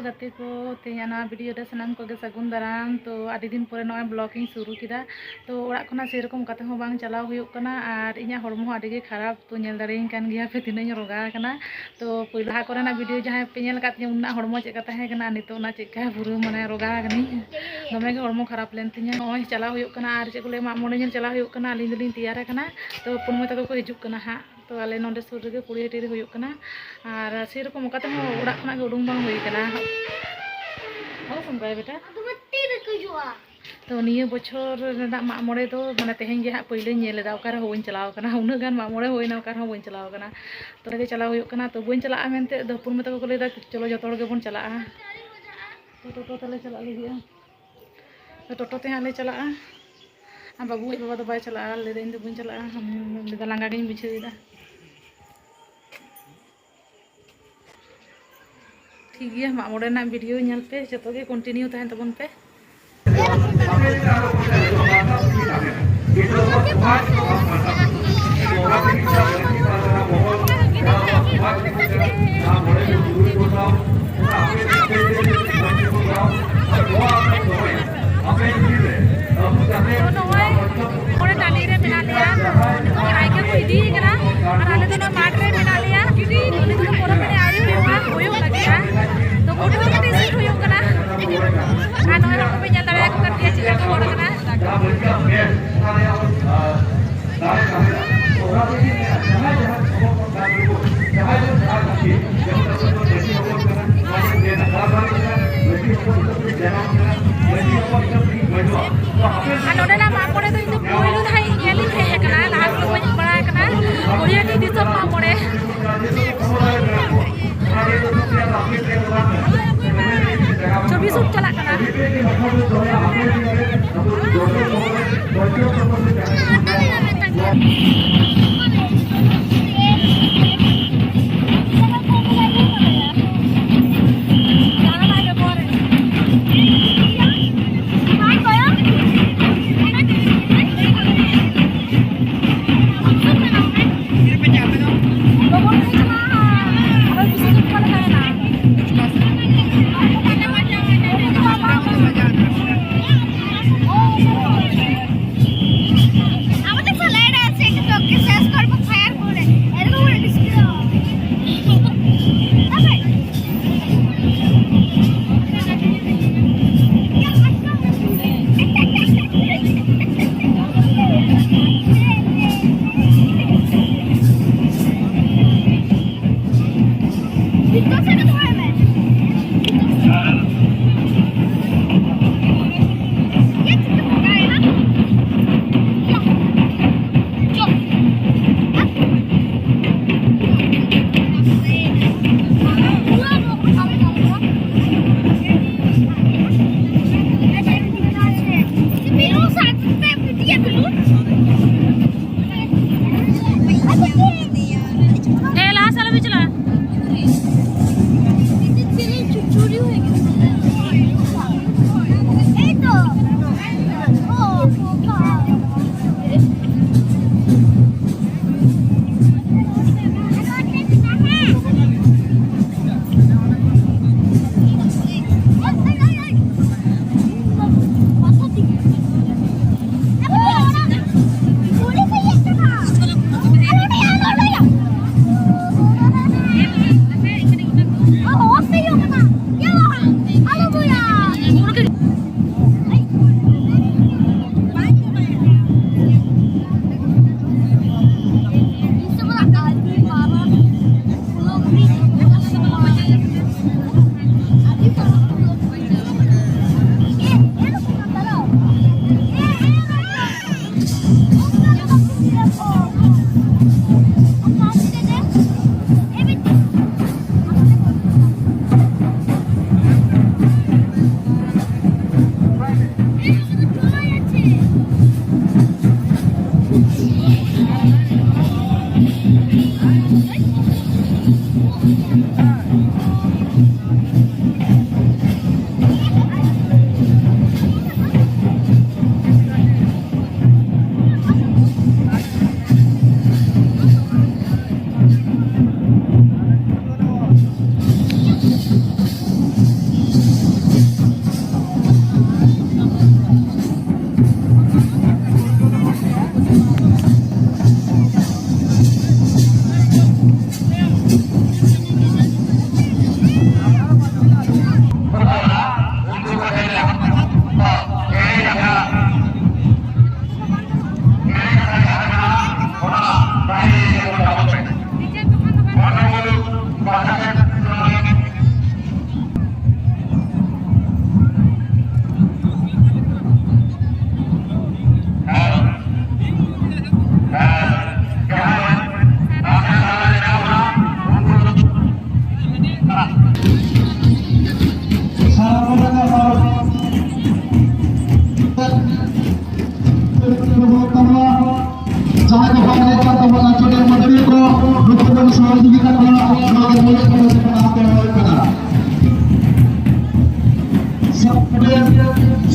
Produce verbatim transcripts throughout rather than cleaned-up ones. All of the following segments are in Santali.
ᱜᱟᱛᱮ ᱠᱚ, ᱛᱮᱦᱮᱧᱟᱜ ᱱᱚᱣᱟ ᱵᱷᱤᱰᱤᱭᱳ ᱨᱮ ᱥᱟᱱᱟᱢ ᱠᱚᱜᱮ ᱥᱟᱹᱜᱩᱱ ᱫᱟᱨᱟᱢ᱾ ᱛᱚ, ᱟᱹᱰᱤ ᱫᱤᱱ ᱯᱚᱨᱮ ᱱᱚᱜᱼᱚᱭ ᱵᱞᱚᱜ ᱤᱧ ᱥᱩᱨᱩ ᱠᱮᱫᱟ᱾ ᱛᱚ, ᱚᱲᱟᱜ ᱠᱷᱚᱱᱟᱜ ᱥᱮᱨᱚᱠᱚᱢ ᱚᱠᱟ ᱛᱮᱦᱚᱸ ᱵᱟᱝ ᱪᱟᱞᱟᱣ ᱦᱩᱭᱩᱜ ᱠᱟᱱᱟ ᱟᱨ ᱤᱧᱟᱹᱜ ᱦᱚᱲᱢᱚ ᱦᱚᱸ ᱟᱹᱰᱤ ᱜᱮ ᱠᱷᱟᱨᱟᱯ᱾ ᱛᱚ, ᱧᱮᱞ ᱫᱟᱲᱮᱭᱟᱹᱧ ᱠᱟᱱ ᱜᱮᱭᱟ ᱯᱮ ᱛᱤᱱᱟᱹᱜ ᱤᱧ ᱨᱚᱜᱟ ᱟᱠᱟᱱᱟ᱾ ᱛᱚ, ᱯᱳᱭᱞᱳ ᱞᱟᱦᱟ ᱠᱚᱨᱮᱱᱟᱜ ᱵᱷᱤᱰᱤᱭᱳ ᱡᱟᱦᱟᱸᱭ ᱯᱮ ᱧᱮᱞ ᱟᱠᱟᱫ ᱛᱤᱧᱟᱹ, ᱩᱱᱟᱹᱜ ᱦᱚᱲᱢᱚ ᱪᱮᱫ ᱞᱮᱠᱟ ᱛᱟᱦᱮᱸ ᱠᱟᱱᱟ, ᱱᱤᱛᱚᱜ ᱚᱱᱟ ᱪᱮᱫ ᱞᱮᱠᱟ ᱯᱩᱨᱟᱹ ᱢᱟᱱᱮ ᱨᱚᱜᱟ ᱟᱠᱟᱱᱟᱹᱧ᱾ ᱫᱚᱢᱮ ᱜᱮ ᱦᱚᱲᱢᱚ ᱠᱷᱟᱨᱟᱯ ᱞᱮᱱ ᱛᱤᱧᱟᱹ᱾ ᱱᱚᱜᱼᱚᱭ ᱪᱟᱞᱟᱣ ᱦᱩᱭᱩᱜ ᱠᱟᱱᱟ ᱟᱨ ᱪᱮᱫ ᱠᱚ ᱞᱟᱹᱭᱟ, ᱢᱟᱜ ᱢᱚᱬᱮ ᱧᱮᱞ ᱪᱟᱞᱟᱣ ᱦᱩᱭᱩᱜ ᱠᱟᱱᱟ᱾ ᱟᱹᱞᱤᱧ ᱫᱚᱞᱤᱧ ᱛᱮᱭᱟᱨ ᱟᱠᱟᱱᱟ᱾ ᱛᱚ, ᱦᱚᱯᱚᱱ ᱢᱟᱹᱭ ᱛᱟᱠᱚ ᱠᱚ ᱦᱤᱡᱩᱜ ᱠᱟᱱᱟ ᱦᱟᱸᱜ᱾ ᱛᱚ, ᱟᱞᱮ ᱱᱚᱰᱮ ᱥᱩᱨ ᱨᱮᱜᱮ ᱠᱩᱲᱤᱦᱟᱹᱴᱤ ᱨᱮ ᱦᱩᱭᱩᱜ ᱠᱟᱱᱟ᱾ ᱟᱨ ᱥᱮᱨᱚᱠᱚᱢ ᱚᱠᱟ ᱛᱮᱦᱚᱸ ᱚᱲᱟᱜ ᱠᱷᱚᱱᱟᱜ ᱜᱮ ᱩᱰᱩᱝ ᱵᱟᱝ ᱦᱩᱭ ᱠᱟᱱᱟ᱾ ᱚ, ᱥᱚᱢᱵᱟᱭ ᱵᱮᱴᱟ᱾ ᱟᱫᱚ ᱵᱟᱹᱛᱤ ᱨᱮᱠᱚ ᱦᱤᱡᱩᱜᱼᱟ᱾ ᱛᱚ, ᱱᱤᱭᱟᱹ ᱵᱚᱪᱷᱚᱨ ᱨᱮᱱᱟᱜ ᱢᱟᱜ ᱢᱚᱬᱮ ᱫᱚ, ᱢᱟᱱᱮ, ᱛᱮᱦᱮᱧ ᱜᱮ ᱦᱟᱸᱜ ᱯᱳᱭᱞᱳᱧ ᱧᱮᱞ ᱮᱫᱟ, ᱚᱠᱟ ᱨᱮᱦᱚᱸ ᱵᱟᱹᱧ ᱪᱟᱞᱟᱣ ᱠᱟᱱᱟ᱾ ᱩᱱᱟᱹᱜ ᱜᱟᱱ ᱢᱟᱜ ᱢᱚᱬᱮ ᱦᱩᱭᱱᱟ, ᱚᱠᱟ ᱨᱮᱦᱚᱸ ᱵᱟᱹᱧ ᱪᱟᱞᱟᱣ ᱠᱟᱱᱟ᱾ ᱛᱚ, ᱚᱸᱰᱮ ᱜᱮ ᱪᱟᱞᱟᱣ ᱦᱩᱭᱩᱜ ᱠᱟᱱᱟ᱾ ᱛᱚ, ᱵᱟᱹᱧ ᱪᱟᱞᱟᱜᱼᱟ ᱢᱮᱱᱛᱮ ᱫᱚ ᱦᱚᱯᱚᱱ ᱢᱟᱹᱭ ᱛᱟᱠᱚ ᱠᱚ ᱞᱟᱹᱭᱫᱟ, "ᱪᱚᱞᱚ, ᱡᱚᱛᱚ ᱦᱚᱲ ᱜᱮᱵᱚᱱ ᱪᱟᱞᱟᱜᱼᱟ᱾" ᱛᱚ, ᱴᱳᱴᱳ ᱛᱮᱞᱮ ᱪᱟᱞᱟᱜ ᱞᱟᱹᱜᱤᱫᱼᱟ᱾ ᱛᱚ, ᱴᱳᱴᱳ ᱛᱮ ᱦᱟᱸᱜ ᱞᱮ ᱪᱟᱞᱟᱜᱼᱟ᱾ ᱟᱨ ᱵᱟᱹᱵᱩ ᱟᱡ ᱵᱟᱵᱟ ᱫᱚ ᱵᱟᱭ ᱪᱟᱞᱟᱜᱼᱟ, ᱞᱟᱹᱭᱫᱟ, "ᱤᱧ ᱫᱚ ᱵᱟᱹᱧ ᱪᱟᱞᱟᱜᱼᱟ, ᱞᱟᱸᱜᱟ ᱜᱤᱧ ᱵᱩᱡᱷᱟᱹᱣ ᱮᱫᱟ᱾" ᱴᱷᱤᱠ ᱜᱮᱭᱟ, ᱢᱟᱜ ᱢᱚᱬᱮ ᱨᱮᱱᱟᱜ ᱵᱷᱤᱰᱤᱭᱳ ᱧᱮᱞ ᱯᱮ, ᱡᱚᱛᱚ ᱜᱮ ᱠᱚᱱᱴᱤᱱᱤᱭᱩ ᱛᱟᱦᱮᱱ ᱛᱟᱵᱚᱱ ᱯᱮ᱾ ᱛᱚ, ᱱᱚᱜᱼᱚᱭ ᱢᱚᱬᱮ ᱴᱟᱺᱰᱤ ᱨᱮ ᱢᱮᱱᱟᱜ ᱞᱮᱭᱟ, ᱱᱤᱛᱚᱜ ᱱᱟᱭᱠᱮ ᱠᱚ ᱤᱫᱤᱭᱮ ᱠᱟᱱᱟ ᱟᱨ ᱟᱞᱮ ᱫᱚ ᱱᱚᱣᱟ ᱢᱟᱴᱷ ᱨᱮ ᱢᱮᱱᱟᱜ ᱞᱮᱭᱟ᱾ ᱱᱤᱛᱚᱜ ᱫᱚ ᱯᱚᱨᱚᱵᱽ ᱮᱱᱮᱡ ᱟᱹᱣᱨᱤ ᱦᱩᱭᱩᱜᱼᱟ, ᱦᱩᱭᱩᱜ ᱞᱟᱹᱜᱤᱫᱼᱟ᱾ ᱛᱚ, ᱵᱚᱰᱤ ᱫᱚ ᱠᱟᱹᱴᱤᱡ ᱥᱤᱴ ᱦᱩᱭᱩᱜ ᱠᱟᱱᱟ᱾ ᱟᱨ ᱱᱚᱜᱼᱚᱭ ᱦᱚᱲ ᱠᱚᱯᱮ ᱧᱮᱞ ᱫᱟᱲᱮᱭᱟᱠᱚ ᱠᱟᱱ ᱜᱮᱭᱟ, ᱪᱮᱫ ᱞᱮᱠᱟ ᱠᱚ ᱦᱚᱲ ᱠᱟᱱᱟ᱾ ᱮ, ᱞᱟᱦᱟ ᱥᱮᱫ ᱟᱞᱚ ᱵᱤᱱ ᱪᱟᱞᱟᱜᱼᱟ᱾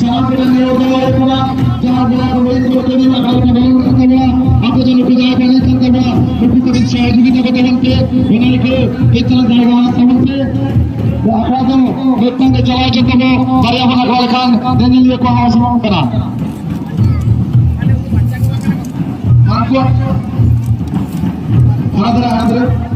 ᱥᱟᱱᱟᱢ ᱠᱚᱴᱷᱮᱱ ᱱᱤᱭᱟᱹ ᱫᱚ ᱦᱩᱭᱩᱜ ᱠᱟᱱᱟ, ᱡᱟᱦᱟᱸ ᱵᱚᱸᱜᱟ ᱠᱚ ᱦᱩᱭᱩᱜ ᱠᱟᱱᱟ, ᱛᱮᱦᱮᱧ ᱟᱠᱷᱲᱟ ᱨᱮ ᱵᱚᱞᱚᱱ ᱠᱟᱱ ᱛᱟᱵᱚᱱᱟ, ᱟᱯᱮ ᱫᱚ ᱱᱩᱠᱩ ᱡᱟᱦᱟᱸᱭ ᱠᱚ ᱮᱱᱮᱡ ᱠᱟᱱ ᱛᱟᱵᱚᱱᱟ, ᱱᱩᱠᱩ ᱠᱟᱹᱴᱤᱡ ᱥᱚᱦᱚᱡᱳᱜᱤᱛᱟ ᱠᱚ ᱛᱟᱵᱚᱱ ᱯᱮ, ᱚᱱᱟ ᱜᱮ ᱠᱟᱹᱡ ᱪᱟᱞᱟᱝ ᱡᱟᱭᱜᱟ ᱦᱟᱛᱟᱣ ᱛᱟᱵᱚᱱ ᱯᱮ᱾ ᱟᱠᱷᱲᱟ ᱫᱚ ᱢᱤᱫᱴᱟᱝ ᱜᱮ ᱪᱟᱞᱟᱣ ᱦᱚᱪᱚ ᱛᱟᱵᱚ, ᱵᱟᱨᱭᱟ ᱵᱚᱱ ᱟᱠᱷᱲᱟ ᱞᱮᱠᱷᱟᱱ ᱧᱮᱧᱮᱞᱤᱭᱟᱹ ᱠᱚᱣᱟᱜ ᱦᱚᱸ ᱥᱚᱢᱚᱭ ᱠᱟᱱᱟ᱾ ᱦᱟᱱᱟ ᱫᱷᱟᱨᱮ, ᱦᱟᱱᱟ ᱫᱷᱟᱨᱮ᱾